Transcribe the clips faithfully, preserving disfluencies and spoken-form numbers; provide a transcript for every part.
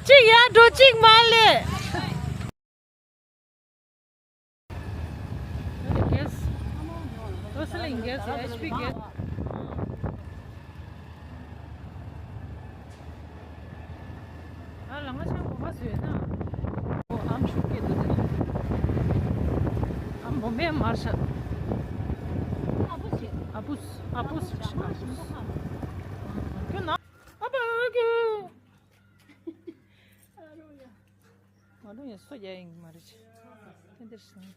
གཅིག་ཡར་འགྲོ་གཅིག་མར་སླེབས། gas. Gasoline gas, H P gas. ཨ་ལ་ང་ཆང་གོ་བ་བཟོས་ན། ཨོ་ཨམ་ཤུགས་སྐྱེད་དུ་དེ། ཨམ་བོ་མེ་མར་ཤ། ཨ་བུས་ཨ་བུས་ཨ་བུས་ཁྱོད་ན། ཨ་བ་ཨ་གི། ང་རང་ཡང་སོ་རྒྱག་ཡིན་གྱི་མ་རེད། ཏན་ཏན་ཞིག་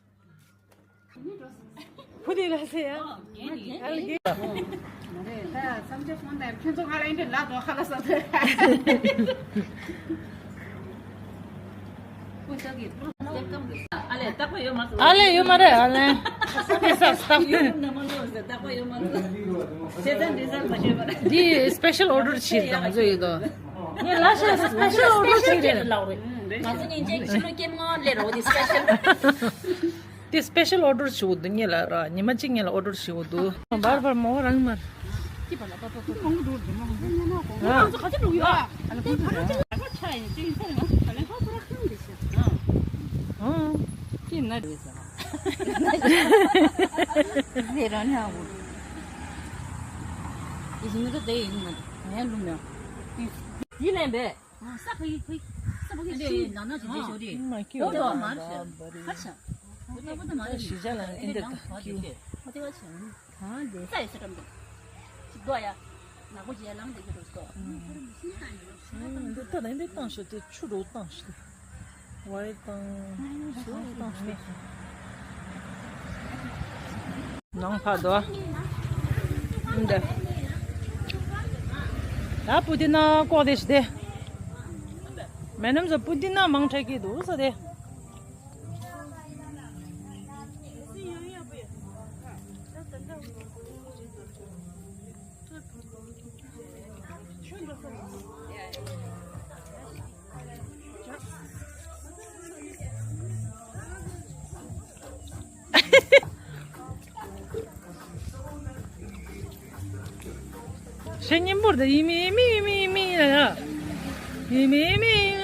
ཕུ་དེ་ལ་ཟེར་ཡ། ཨ་ལ་གི། མ་རེད་ད་བསམ་ཚུལ་ཕོན་དང་ཁྱོད་ཚོ་ཁ་ལ་ཡིན་དུས་ལ་དོ་ཁ་ལ་ས་དེ། ཨ་ལེ་ཡོད་མ་རེད་ཨ་ལེ། ཨ་ལེ་ས་སྟབས། འདི་special order བྱེད་དང་བཟོ་ཡོད་དོ། ངས་ལ་ཤ་special order བྱེད་རེད། ང་ཚོ་ཉིན་གཅིག་ཕྱི་ལོ་ཀེམ་ངོ་ལས་རོགས་འདི་special། དེ་special order བྱེད་དགོས་འདུག་ངས་ལ་ར་ཉི་མ་གཅིག་ངས་ལ་order བྱེད་དགོས་འདུག་བར་བར་མོ་རང་མར། ང་ཚོ་ག་ཚོད་འགྲོ་ཡོད་ཨ། ཨ་ལ་ཁོ་ཚོ་ཆ་ཡིན་ཅིག་ཡིན་ས་རེད་ང་ལ་ཧ་པོ་ར་ཁང་འདི་ཤ། ཨ། ཅི་ན་རེད་ཟེར། ཟེར་རང་ནས་ཨ་བོ། དེ་བཞིན་ངེད་ཚོ་དེ་ཡིན་ན་ངས་ལུམ་ཡང་། ཡིན་ལན་པས། ཨ་ས་ཕ་ཡི་ཕ་ཡི་ས་ཕ་ཡི་ཤི། ནང་ན་ཅི་བྱེད་ཤོག་རེད། མ་ཁྱོད་འོ་དོ་མ་རེད། ཧ་ཤ། འོ་དོ་འོ་དོ་མ་རེད། ཤི་བྱ་ལ་ཨེ་འདྲ་ད་ཁྱོད། ཧ་དེ་བ་ཆེ། གང་དེ། ས་ཡི་ས་ཀྲམ་དེ། ཅི་དོ་ཡ། ནག་པོ་ཅི་ཡ་ལང་དེ་ཁྱོད་རོ་སོ། འདི་ལྟ་དང་འདི་བཏང་ཤོག་དེ་ཆུ་རོ་བཏང་ཤོག་དེ། ཝའི་དང་ཆུ་རོ་བཏང་ཤོག་ནང་ཕ་དོ། འདི། ད་པུ་ཏི་ན་ཀོ་དེ་ཤི་དེ། མེ་ནམ་ཟོ་པུ་ཏི་ན་མང་ཁྲ་ཀི་དུ་ས་དེ། ཤེས་སྙིང་པོར་དུ་ཡི་མི་ཡི་མི་ཡི་མི་ཡི་མི་ཡི་ཡ། ཡི་མི་ཡི་མི།